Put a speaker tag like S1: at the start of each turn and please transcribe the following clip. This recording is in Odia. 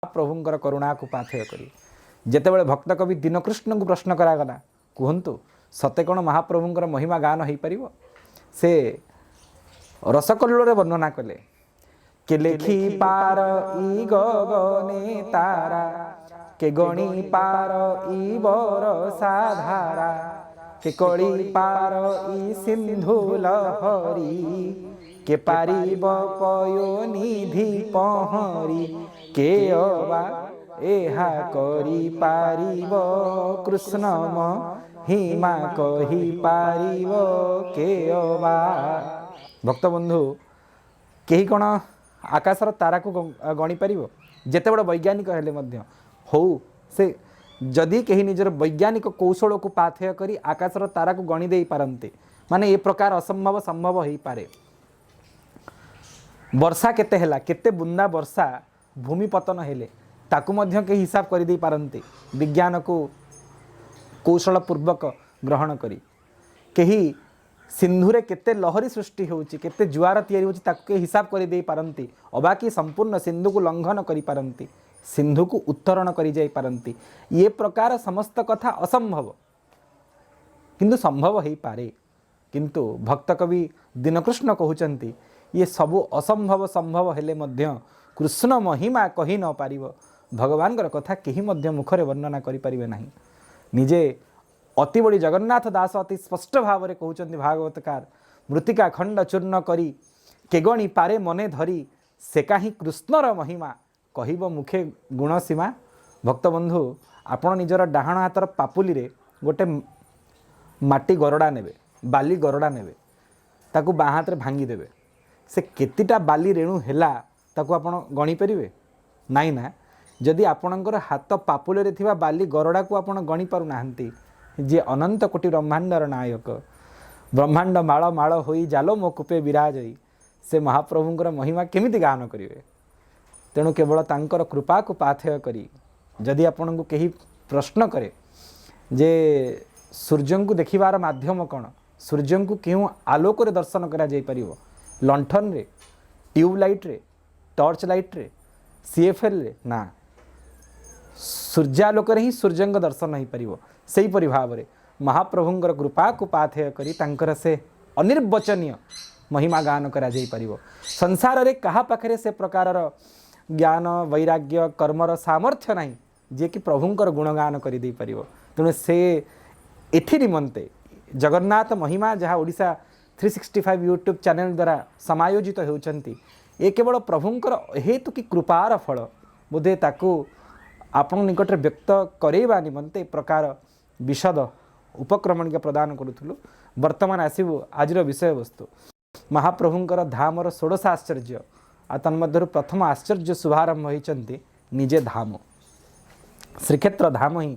S1: ମହାପ୍ରଭୁଙ୍କର କରୁଣାକୁ ପାଥେୟ କରି। ଯେତେବେଳେ ଭକ୍ତ କବି ଦୀନକୃଷ୍ଣଙ୍କୁ ପ୍ରଶ୍ନ କରାଗଲା, କୁହନ୍ତୁ, ସତେ କ'ଣ ମହାପ୍ରଭୁଙ୍କର ମହିମା ଗାନ ହେଇପାରିବ? ସେ ରସକଲ୍ଲୋଳରେ ବର୍ଣ୍ଣନା କଲେ, କେ ଲେଖି ପାର ଇ ଗଗନେ ତାରା, କେ ଗଣି ପାର ଇ ବରଷା ଧାରା, କେ କଳି ପାର ଇ ସିନ୍ଧୁ ଲହରୀ, କେ ପାରିବ ପୟୋନିଧି ପହଁରି, କେ ଅବା ଏହା କରିପାରିବ, କୃଷ୍ଣ ମହିମା କହିପାରିବ କେ ଅବା। ଭକ୍ତବନ୍ଧୁ, କେହି କ'ଣ ଆକାଶର ତାରାକୁ ଗଣିପାରିବ? ଯେତେ ବଡ଼ ବୈଜ୍ଞାନିକ ହେଲେ ମଧ୍ୟ ହଉ, ସେ ଯଦି କେହି ନିଜର ବୈଜ୍ଞାନିକ କୌଶଳକୁ ପାଥେୟ କରି ଆକାଶର ତାରାକୁ ଗଣି ଦେଇପାରନ୍ତି, ମାନେ ଏ ପ୍ରକାର ଅସମ୍ଭବ ସମ୍ଭବ ହେଇପାରେ। ବର୍ଷା କେତେ ହେଲା, କେତେ ବୁନ୍ଦା ବର୍ଷା ଭୂମି ପତନ ହେଲେ, ତାକୁ ମଧ୍ୟ କେହି ହିସାବ କରିଦେଇ ପାରନ୍ତି ବିଜ୍ଞାନକୁ କୌଶଳ ପୂର୍ବକ ଗ୍ରହଣ କରି। କେହି ସିନ୍ଧୁରେ କେତେ ଲହରୀ ସୃଷ୍ଟି ହେଉଛି, କେତେ ଜୁଆର ତିଆରି ହେଉଛି, ତାକୁ କେହି ହିସାବ କରିଦେଇ ପାରନ୍ତି, ଅବାକି ସମ୍ପୂର୍ଣ୍ଣ ସିନ୍ଧୁକୁ ଲଙ୍ଘନ କରିପାରନ୍ତି, ସିନ୍ଧୁକୁ ଉତ୍ତରଣ କରିଯାଇପାରନ୍ତି। ଇଏ ପ୍ରକାର ସମସ୍ତ କଥା ଅସମ୍ଭବ, କିନ୍ତୁ ସମ୍ଭବ ହେଇପାରେ। କିନ୍ତୁ ଭକ୍ତ କବି ଦୀନକୃଷ୍ଣ କହୁଛନ୍ତି, ଇଏ ସବୁ ଅସମ୍ଭବ ସମ୍ଭବ ହେଲେ ମଧ୍ୟ କୃଷ୍ଣ ମହିମା କହି ନ ପାରିବ। ଭଗବାନଙ୍କର କଥା କେହି ମଧ୍ୟ ମୁଖରେ ବର୍ଣ୍ଣନା କରିପାରିବେ ନାହିଁ। ନିଜେ ଅତିବଡ଼ି ଜଗନ୍ନାଥ ଦାସ ଅତି ସ୍ପଷ୍ଟ ଭାବରେ କହୁଛନ୍ତି ଭାଗବତକାର, ମୃତ୍ତିକା ଖଣ୍ଡ ଚୂର୍ଣ୍ଣ କରି କେଗଣି ପାରେ ମନେ ଧରି, ସେ କାହିଁ କୃଷ୍ଣର ମହିମା କହିବ ମୁଖେ ଗୁଣ ସୀମା। ଭକ୍ତବନ୍ଧୁ, ଆପଣ ନିଜର ଡାହାଣ ହାତର ପାପୁଲିରେ ଗୋଟେ ମାଟି ଗରଡ଼ା ନେବେ, ବାଲି ଗରଡ଼ା ନେବେ, ତାକୁ ବାଁ ହାତରେ ଭାଙ୍ଗିଦେବେ। ସେ କେତେଟା ବାଲି ରେଣୁ ହେଲା, ତାକୁ ଆପଣ ଗଣିପାରିବେ? ନାଇଁ ନା? ଯଦି ଆପଣଙ୍କର ହାତ ପାପୁଲିରେ ଥିବା ବାଲି ଗରଡ଼ାକୁ ଆପଣ ଗଣି ପାରୁନାହାନ୍ତି, ଯିଏ ଅନନ୍ତ କୋଟି ବ୍ରହ୍ମାଣ୍ଡର ନାୟକ, ବ୍ରହ୍ମାଣ୍ଡ ମାଳ ମାଳ ହୋଇ ଜାଲ ମୋ କୂପେ ବିରାଜଇ, ସେ ମହାପ୍ରଭୁଙ୍କର ମହିମା କେମିତି ଗାନ କରିବେ? ତେଣୁ କେବଳ ତାଙ୍କର କୃପାକୁ ପାଥେୟ କରି ଯଦି ଆପଣଙ୍କୁ କେହି ପ୍ରଶ୍ନ କରେ ଯେ ସୂର୍ଯ୍ୟଙ୍କୁ ଦେଖିବାର ମାଧ୍ୟମ କ'ଣ, ସୂର୍ଯ୍ୟଙ୍କୁ କେଉଁ ଆଲୋକରେ ଦର୍ଶନ କରାଯାଇପାରିବ, ଲଣ୍ଠନରେ, ଟ୍ୟୁବ୍ ଲାଇଟ୍ରେ, ଟର୍ଚ୍ଚ ଲାଇଟ୍ରେ, ସିଏଫଏଲ୍ରେ? ନା, ସୂର୍ଯ୍ୟାଲୋକରେ ହିଁ ସୂର୍ଯ୍ୟଙ୍କ ଦର୍ଶନ ହୋଇପାରିବ। ସେହିପରି ଭାବରେ ମହାପ୍ରଭୁଙ୍କର କୃପାକୁ ପାଥେୟ କରି ତାଙ୍କର ସେ ଅନିର୍ବଚନୀୟ ମହିମା ଗାନ କରାଯାଇପାରିବ। ସଂସାରରେ କାହା ପାଖରେ ସେ ପ୍ରକାରର ଜ୍ଞାନ, ବୈରାଗ୍ୟ, କର୍ମର ସାମର୍ଥ୍ୟ ନାହିଁ, ଯିଏକି ପ୍ରଭୁଙ୍କର ଗୁଣଗାନ କରିଦେଇପାରିବ। ତେଣୁ ସେ ଏଥି ନିମନ୍ତେ ଜଗନ୍ନାଥ ମହିମା ଯାହା ଓଡ଼ିଶା 365 ୟୁଟ୍ୟୁବ୍ ଚ୍ୟାନେଲ୍ ଦ୍ୱାରା ସମାୟୋଜିତ ହେଉଛନ୍ତି, ଏ କେବଳ ପ୍ରଭୁଙ୍କର ହେତୁ କି କୃପାର ଫଳ ବୋଧେ। ତାକୁ ଆପଣଙ୍କ ନିକଟରେ ବ୍ୟକ୍ତ କରାଇବା ନିମନ୍ତେ ଏ ପ୍ରକାର ବିଶଦ ଉପକ୍ରମଣିକା ପ୍ରଦାନ କରୁଥିଲୁ। ବର୍ତ୍ତମାନ ଆସିବୁ ଆଜିର ବିଷୟବସ୍ତୁ, ମହାପ୍ରଭୁଙ୍କର ଧାମର ଷୋଡ଼ଶ ଆଶ୍ଚର୍ଯ୍ୟ। ଆଉ ତନ୍ମଧ୍ୟରୁ ପ୍ରଥମ ଆଶ୍ଚର୍ଯ୍ୟ ଶୁଭାରମ୍ଭ ହୋଇଛନ୍ତି ନିଜେ ଧାମ, ଶ୍ରୀକ୍ଷେତ୍ର ଧାମ ହିଁ।